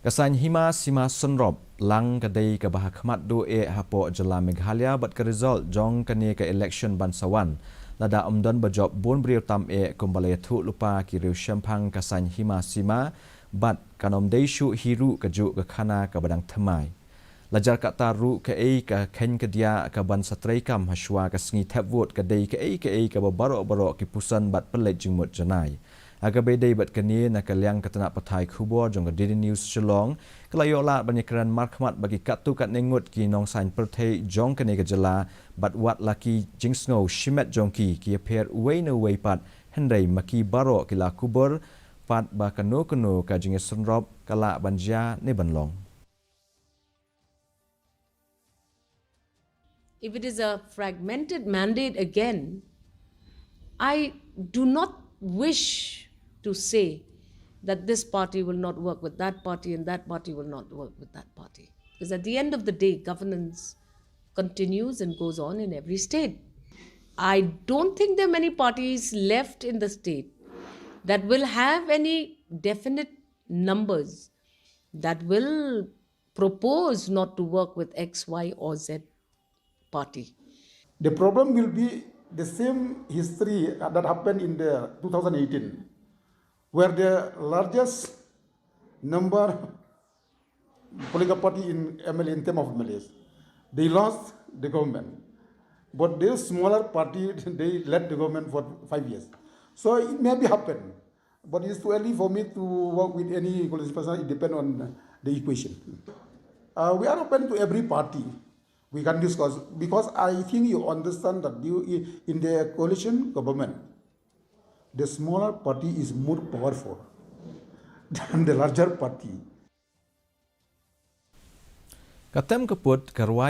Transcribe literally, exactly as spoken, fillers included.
Ka saiñ hima sima synrop lang ka dei kaba ha khmat duh eh hapoh jylla Meghalaya bad ka result jong kane ka election ban sa wan, lada ym don ba jop bun briew tam eh kumba la ïathuh lypa ki riewshemphang ka saiñ hima sima, bad kan ym dei shuh hi ruh kajuh ka khana kaba dang thymmai. La jar katta ruh kaei ka kheiñ kadiah kaban sa treikam hashwa ka sngi thep vote ka dei kaei kaei kaba baroh baroh ki puson bad pynleit jingmut janai. Ha kaba ïadei bad kane, na ka liang ka tnat pathai khubor jong ka D D News Shillong ka la ïoh lad ban ïakren markhmat ba ki katto katne ngut ki nongsaiñ pyrthei jong kane ka jylla, bad wat la ki jingsngew shimet jong ki ki ïapher uwei na uwei pat, hynrei ma ki baroh ki la kubur pat ba kano kano ka jingïasynrop ka lah ban jia ne ban long. If it is a fragmented mandate again, I do not wish to say that this party will not work with that party and that party will not work with that party. Because at the end of the day, governance continues and goes on in every state. I don't think there are many parties left in the state that will have any definite numbers that will propose not to work with X, Y, or Z party. The problem will be the same history that happened in the two thousand eighteen, where the largest number political party in M L A, in term of M L As, they lost the government. But the smaller party, they led the government for five years. So it may be happen, but it's too early for me to work with any coalition person. It depends on the equation. Uh, we are open to every party. We can discuss because I think you understand that you, in the coalition government, the smaller party is more powerful than the larger party. Ka tem ka put ka rwai